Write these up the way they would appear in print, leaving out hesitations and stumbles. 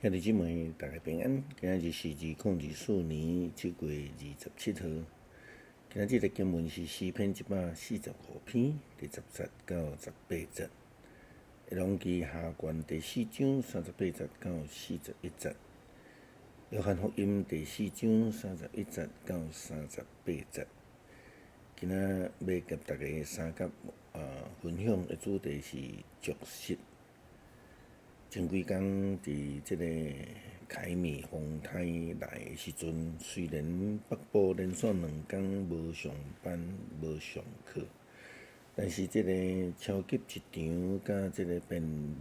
兄弟姊妹，大家平安。今仔日是2024年7月27號。今仔日的經文是詩篇145篇第10節到18節，列王紀下卷第四章38節到41節，約翰福音第四章31節到38節。今仔欲佮大家相佮分享的主題是絕食。前幾工佇這个凱米風颱來的時陣，雖然北部連續2工無上班、無上課，但是這個超級市場佮這个便，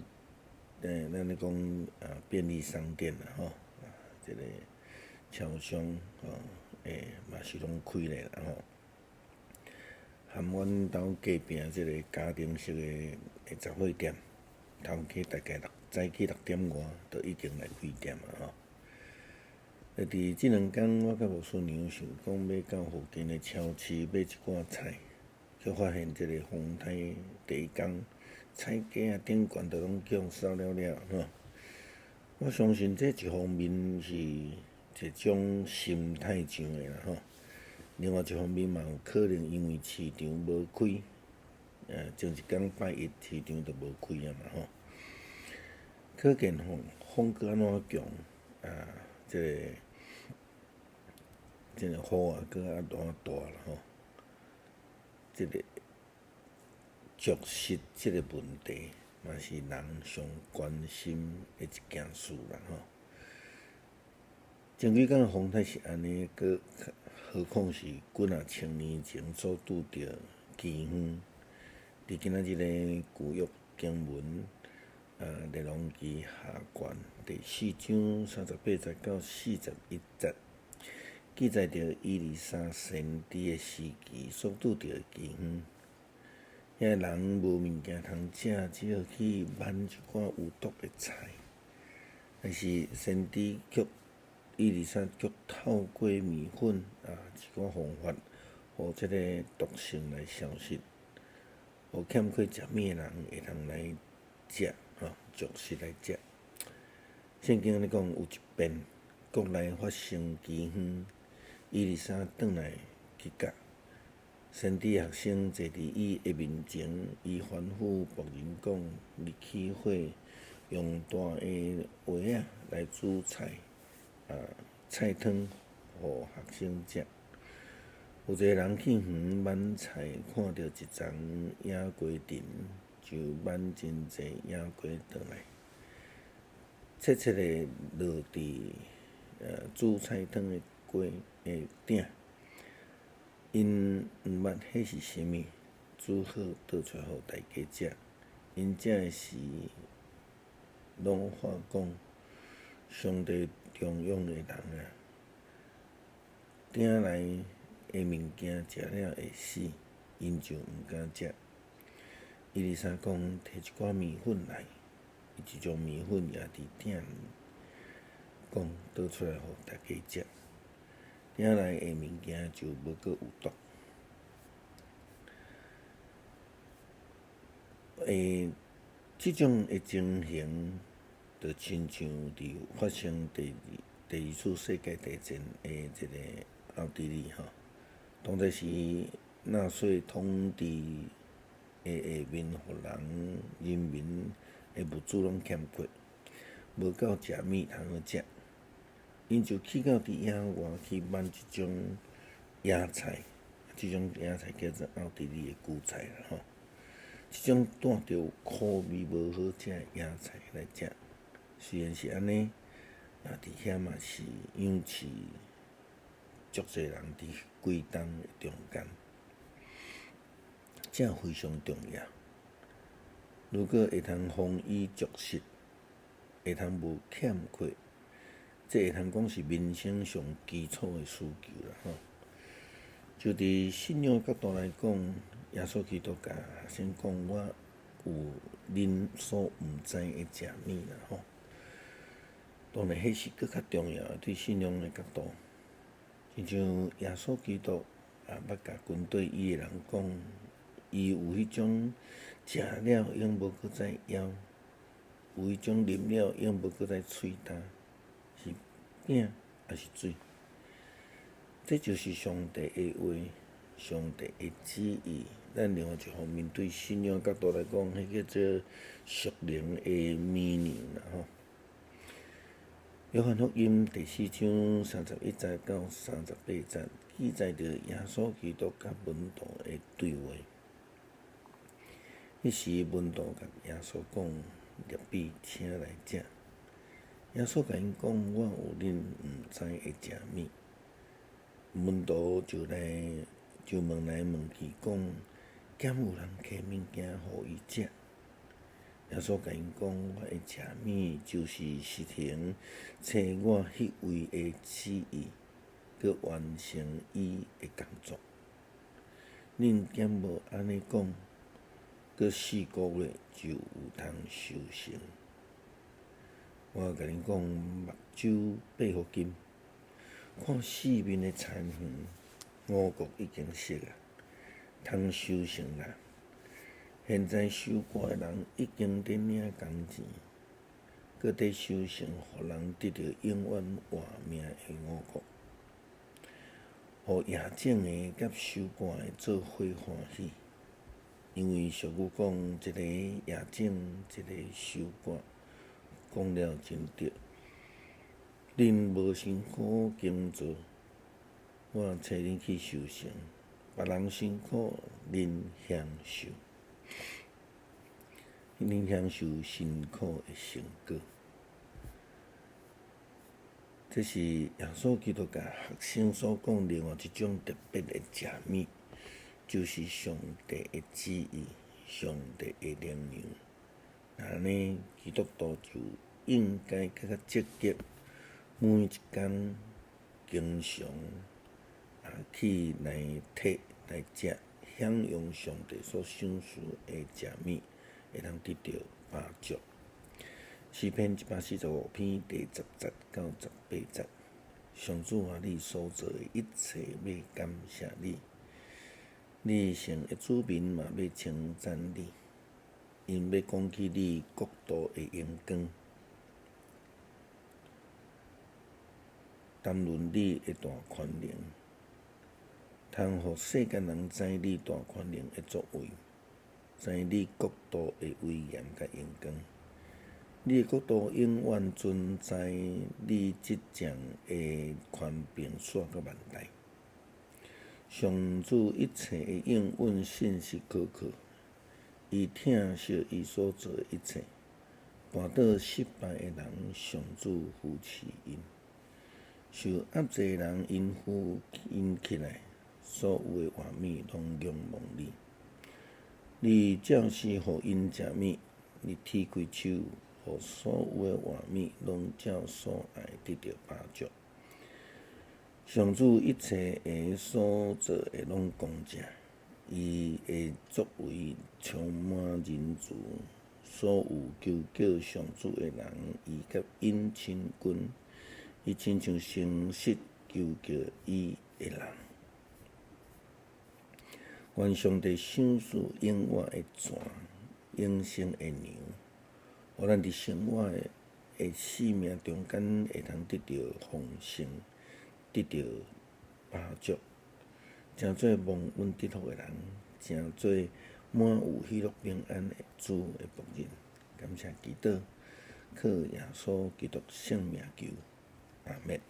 咱咧講啊便利商店啦吼，這个超商吼，嘛是攏開咧啦吼。含阮兜隔壁這个家庭式的雜貨店，頭家大概早起6點外就已經來開店啊吼。佇這2工，我佮牧師娘想講欲到附近的超市買一寡菜，卻發現這個風颱第一工，菜架仔頂懸都攏予掃了了吼。我相信這一方面是一種心態上的啦吼，另外一方面嘛有可能因為市場無開，前一工拜一市場就無開啊嘛吼。可見吼，風閣按怎強啊？這個雨啊，閣按怎大啦吼？這个絕食這个問題，嘛是人上關心的一件事啦吼。前幾工風颱是按呢，閣何況是幾若千年前所拄著饑荒。佇今仔日的舊約經文，列王紀下卷第四章38節到41節，記載著以利沙先知的時期所拄著的饑荒。遐人無物件通食，只好去挽一寡有毒的菜。但是先知卻以利沙卻透過麵粉啊一寡方法，予這个毒性來消失，予欠缺食物的人會通來食。吼，絕食來食。聖經按呢講，有一遍國內發生饑荒，以利沙轉來吉甲，先知學生坐佇伊的面前，伊吩咐僕人講：你起火，用大的鍋仔來煮菜，菜湯，予學生食。有一个人去園挽菜，看著一叢野瓜藤，就挽真濟野瓜轉來，切切的落佇煮菜湯的鍋的鼎。𪜶毋捌彼是啥物，煮好倒出來予大家食。𪜶食的時，攏喊講：上帝重用的人啊，鼎內的物件食了會死，𪜶就毋敢食。以利沙講：提一寡麵粉來，伊就將麵粉攑佇鼎，講倒出來予大家食。鼎內的物件就無閣有毒。這種的情形，就親像佇發生第二次世界大戰的這个奧地利吼，當陣時納粹統治的下面，予人人民的物資攏欠缺，無夠食物通好食，𪜶就去到佇野外去挽一種野菜，這種野菜叫做奧地利的韭菜啦吼。這種帶著苦味無好食的野菜來食，雖然是按呢，佇遐嘛是養飼足濟人佇幾冬的中間。這非常重要。如果會通豐衣足食，會通無欠缺，這會通講是民生上基礎的需求啦吼。就佇信仰角度來講，耶穌基督共學生講：我有恁所毋知的食物啦吼。當然，彼是閣較重要的，對信仰的角度，親像耶穌基督也捌共軍隊伊的人講。伊有彼種食了永無閣再枵，有彼種啉了永無閣再喙焦，是餅抑是水？這就是上帝的話，上帝的旨意。咱另外一方面對信仰角度來講，彼叫做屬靈的麵糧啦吼。約翰福音第四章三十一節到三十八節，記載著耶穌基督佮門徒的對話。彼時門徒共耶穌講：辣彼，請來食。耶穌共𪜶講：我有恁毋知會食物。門徒就來就問來問去講：敢有人提物件予伊食？耶穌共𪜶講：我的食物就是實行差我彼位的旨意，閣完成伊的工作。恁敢無按呢講？閣四個月就有通收成。我共恁講，目睭閉予緊，看四面的田園，五穀已經熟啊，通收成啦。現在收割的人已經佇領工錢，閣佇收成，予人得著永遠活命的五穀。予夜種的佮收割的做伙歡喜，因為俗語講，一個夜種，一個收割，講了真對。恁無辛苦耕作，我差恁去收成；別人辛苦，恁享受。恁享受辛苦的成果。這是耶穌基督共學生所講另外一種特別的食物，就是上帝的旨意，上帝的靈糧。按呢，基督徒就應該閣較積極，每一工經常啊去來提來食，享用上帝所賞賜的食物，會當得著飽足。詩篇一百四十五篇第十節到十八節，上主啊，你所做的一切欲感謝你，你聖的子民嘛欲稱讚你，𪜶欲講起你國度的榮光，談論你的大權能，通予世間人知你大權能的作為，知你國度的威嚴佮榮光。你的國度永遠存在，你執政的權柄紲到萬代。上主一切的應允信實可靠，伊疼惜伊所做的一切。跋倒失敗的人，上主扶持𪜶；受壓制的人，𪜶扶𪜶起來。所有的活物攏仰望你。你照時予𪜶食物，你鐵開手，予所有的活物攏照所愛得著飽足。上主一切的所做的攏公正，伊的作為充滿仁慈。所有求告上主的人，伊佮𪜶親近，伊親像誠實求告伊的人。願上帝賞賜永活的泉，永生的糧，予咱佇生活的生命中間會通得著豐盛，得著飽足，成做蒙恩得福的人，成做滿有喜樂平安的主的僕人。感謝祈禱，靠耶穌基督聖名求，阿們。